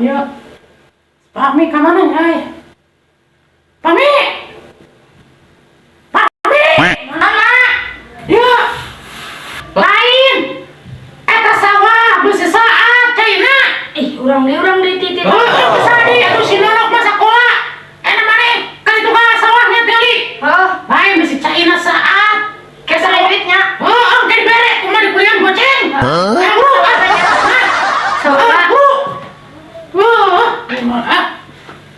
Ya. Pami ka mana ya? Pami! Pami! Mana? Ya. Lain. Eta sawah beusi saat caina. Ih, urang deui titit. Oh, sadi atuh si Nonok mah sakola. Enak maneh kan itu ka sawahnya teli. Heuh, Lain beusi caina saat. kayak Sawah. duitnya. Oh, engke dibere kumaha dikulian goceng. Eh, buru. Ah. Sawah. Ah, buru. Wah, ah.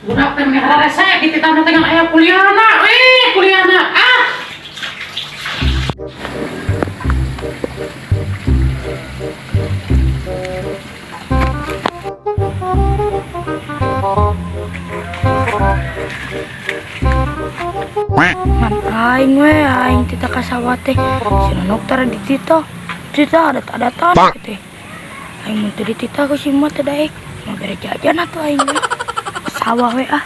Budak teh meni hararese dititahna teh ngan aya kuliahna. Eh, kuliahna. Ah. Man aing we aing tita ka sawah teh. Si Nonok tara ditita. Tita adat-adatan teh. Aing mun teu ditita ku si emak teh daek. Mau bere jajan atuh aing we. Sawah we ah.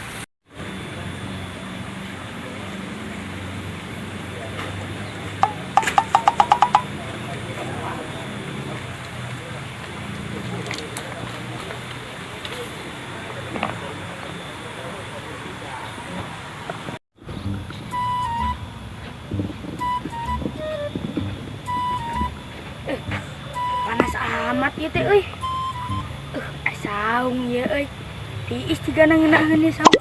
Panas amat ieu teh euy. Saung ieu euy. Tiis jiga ngeunaheun ieu saung.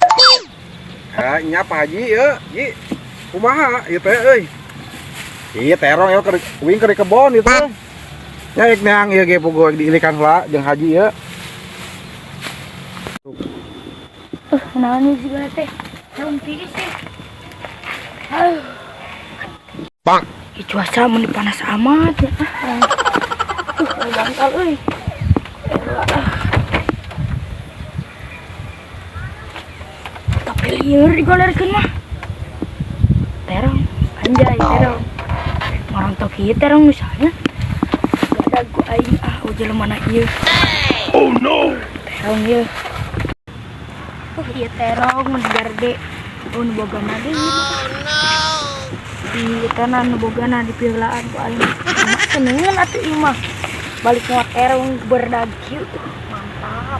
Ha, nya Pak Haji ye, Ji. Kumaha ieu teh euy? Iya terong ya keur uing keur di kebon ieu teh. Nya rek neang ieu ge puguh diilikan heula jeung Haji ieu. Naon ieu sigana teh? Saung tiis teh. Aduh. Bang. Ih, cuaca mun panas amat ya. Bantal euy. Tapi lieur digolerkeun mah. Terong, anjay terong. Marontok ieu terong misalnya. Gak ada ku aing ah jelema mana ieu. Oh no. Terong ieu. Ieu terong mun garde. Oh nu bogana deui. Oh no. Ieu tanah nu bogana dipiheulaan ku aing. Mah senengeun atuh ieu mah. Balik mawa terong berdag kieu. Mantap.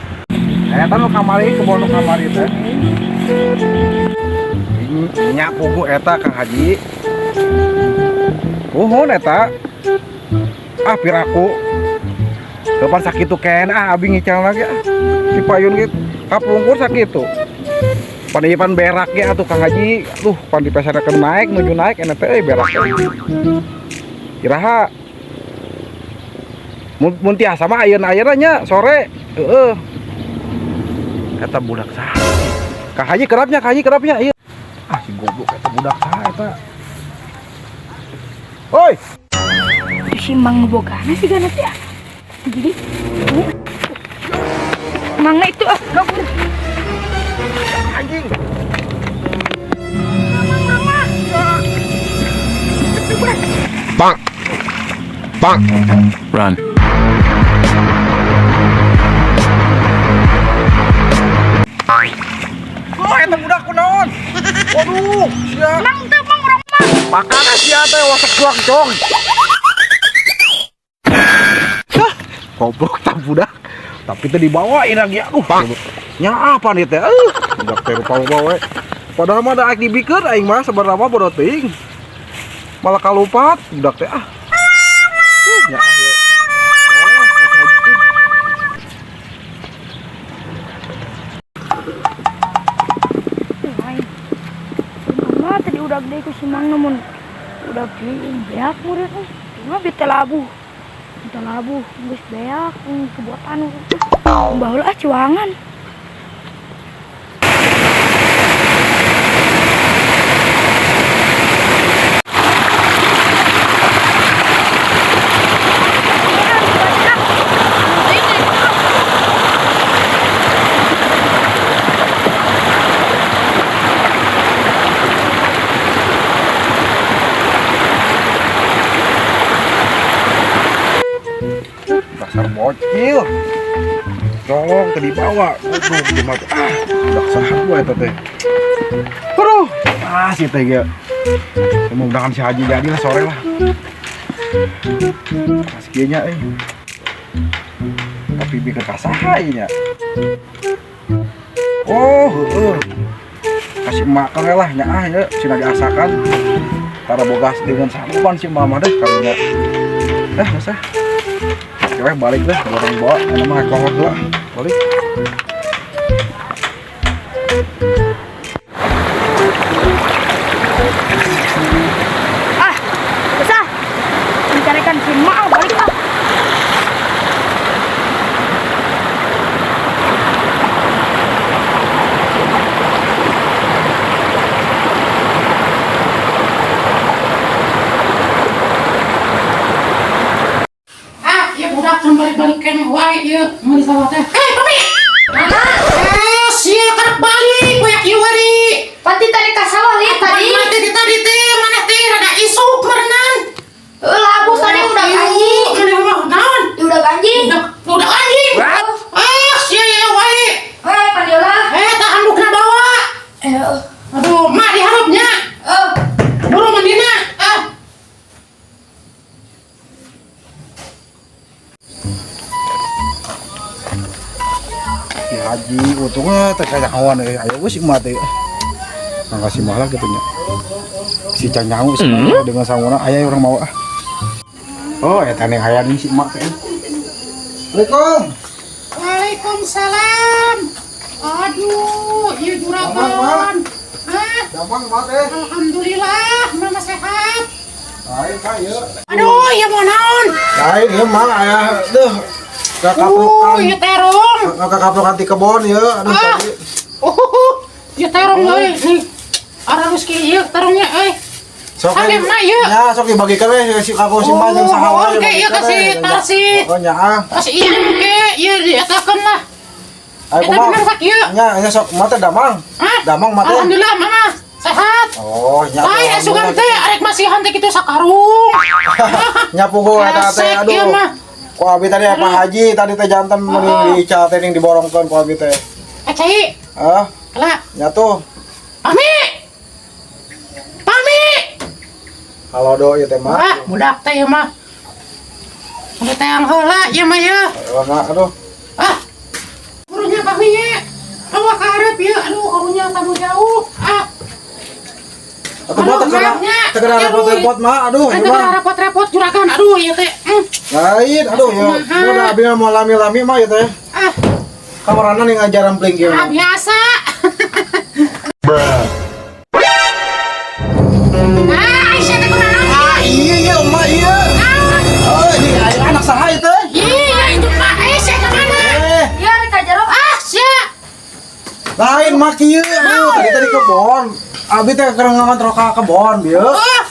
Eta nu kamari kebon nu kamari teh. Nya puguh eta Kang Haji. Uhun eta. Ah piraku. Kapan sakitu keneh ah abi ngical lagi ah. Di payun ge kapungkur sakitu. Pan ieu pan berak ge atuh Kang Haji. Aduh pan dipeserekeun naik nuju naik ena teh euy berak. Iraha. Mun tiasa mah ayeuna-ayeuna nya sore. Heeh. Eta budak saha? Kang Haji kerapnya, Kang Haji kerapnya ieu. Ah si goblok eta budak saha eta. Oi. Si Mang nu bogana sigana teh ah. Jadi Mangga itu ah, kabur. Anjing. Bonk. Bonk. Run. Oh, eta budak kunaon? Waduh, sia. Mang teu mang urang mah. Makan sia teh wasek cuak cong. Hah, goblok tah budak. Tapi teh dibawain lagi aduh. Nya apa nih teh? Budak teh rupa-rupa we. Padahal mah da aing dibikeun aing mah sebenarnya mah bodoh teuing. Malah kalupat budak teh ah. Nya ah ye. Oh, Aing. Mama tadi udah gede ku si Mang namun udah gede beak murid euy. Cuma bete labuh. Bete labuh geus beak kebuatan. Baheula ah cuangan. Dasar bocil. Tolong tadi bawa. Aduh, gimana tuh? Ah, udah saha gua eta teh. Aduh, ah si teh ge. Mudah-mudahan si Haji jadi lah sore lah. Pas kieu nya euy. Tapi bikin kasaha ieu nya. Oh, heeh. Kasih makan lah nya ah ya, cina diasakan. Tara boga dengan sanggupan si mama deh kalinya. Eh, masa. Oke, weh, balik deh, orang bawa, enak mah kolot lah. Balik. Ah, usah. Mencarikan si mak ah, balik ah. Ah, ieu budak can balik-balik keneh wae ieu meuli sawah teh. Eh, Pami. Eh, sia karek balik we kieu wari. Pati tadi ka sawah lihat tadi. Tadi teh tadi teh maneh teh rada isuk meureunan. Labu tadi udah anjing. Maneh mah naon? Udah anjing. Udah anjing. Ah, sia ya wae. Eh, Pandiola. Eh, tak handukna bawa. Eh, Aduh, mak diharapnya. eh. Buru mandina. Ah. Si Haji untungnya teh kayak kawan euy. Ayo geus si emak teh. Nah, kasih malah gitu nya. Si Canyau si emak dengan sanguna aya orang mau ah. Oh, eta nih aya nih si emak teh. Assalamualaikum. Waalaikumsalam. Aduh, ieu juragan. Hah? Gampang emak teh. Alhamdulillah, mama sehat. Lain ka ieu. Aduh, ieu mau naon? Lain ieu mah aya deuh. Kakaplokan. Ieu terong. Kakaplokan ti kebon ieu. Aduh Ah. tadi. Oh, ieu terong euy. Nih. Aralus kieu ieu terongnya euy. Sok Sake emak ieu. Ya, sok dibagikan we si aku si emak jeung saha Oh, wae. oke, ieu dibagikan kasih we. tarsi. Oh, nya ah. Terus ieu ke ieu dietakeun lah. Ayo Eta kumaha? bener sakieu. Nya, nya sok emak teh damang. Hah? Damang emak teh. Alhamdulillah mama sehat. Oh, nya. Lain asugan teh arek masihan teh kitu sakarung. Nya puguh eta teh Resek ieu aduh. mah. Ku abi tadi apa haji tadi teh janten mending diical teh ning diborongkeun ku abi teh. Eh cai, Ah, lah. nya tuh. Pami. Pami. Halo do ieu teh mah. Ah, budak teh ieu mah. Udah tayang heula ieu mah ieu. Aduh, mak, aduh. Ah. Gurunya pami nya. Awa ka hareup ieu. Aduh, karunya tamu jauh. Ah, Atuh mah Aduh, teu kena maafnya. teu kena Aduh. repot-repot mah. Aduh, teu ieu mah. repot-repot juragan. Aduh, ieu teh. Lain, aduh ya. Kumaha? Udah abi mah mau lami-lami mah ieu teh. Ah, Kamarana nih ngajaran pling kieu. ah biasa. Ah, Aisyah teh kunaon? Ah, iya iya emak iya. Oh, ini anak saha ieu teh? Iya, itu mah Aisyah ke mana? Eh, Ya, rek ka jero. Ah, sia. lain mah kieu. Aduh, tadi tadi kebon. Abi teh keur ngontrol ka kebon bieu. Oh,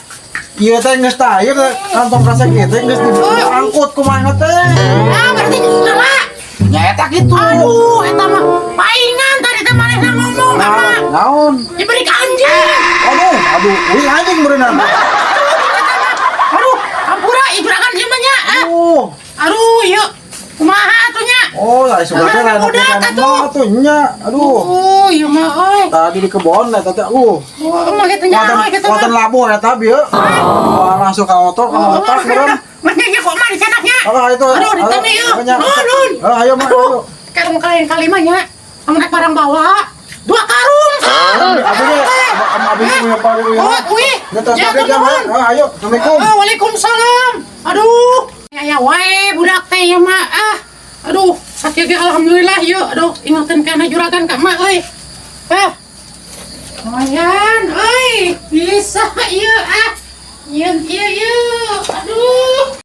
Ieu teh geus tah, ieu teh kantong kresek ieu teh geus diangkut kumaha teh. ah berarti ngala. Nya eta kitu. Aduh, eta mah paingan tadi teh manehna ngomong Nah, sama naon? diberi ke anjing. Aduh, aduh, uing anjing berenang. Aduh, ampura ieu juragan ieu mah nya. Ah, Aduh. aduh, ieu kumaha atuh nya? Oh, lah sudah teh lain Udah, atuh. atuh nya. Aduh. Oh, ieu mah euy. Tadi di kebon eta teh uh. Oh, mah kitu nya Wonten euy kitu wonten mah. labuh eta bieu. Wah, langsung ka otor ka Oh, otak meureun. Mah nya kok mah dicetaknya. Alah itu. Aduh, ditemi ieu. Nya. Nun, nun. Ah, ayo mah ayo. Karung kalian kalima nya. Amun rek barang bawa dua karung. Abi ge abi ge punya paling ya. Oh, wih. Ya terus Ya, ya, nuhun. Ah, ayo. Assalamualaikum. Ah, waalaikumsalam. Aduh, ya ya wae budak teh ya mah. Ah. Aduh, sakieu ge alhamdulillah yeuh. Aduh, ingetin kana juragan ka mak euy. Ah. Lumayan, euy. Bisa ieu ah. Ieu ieu ieu. Aduh.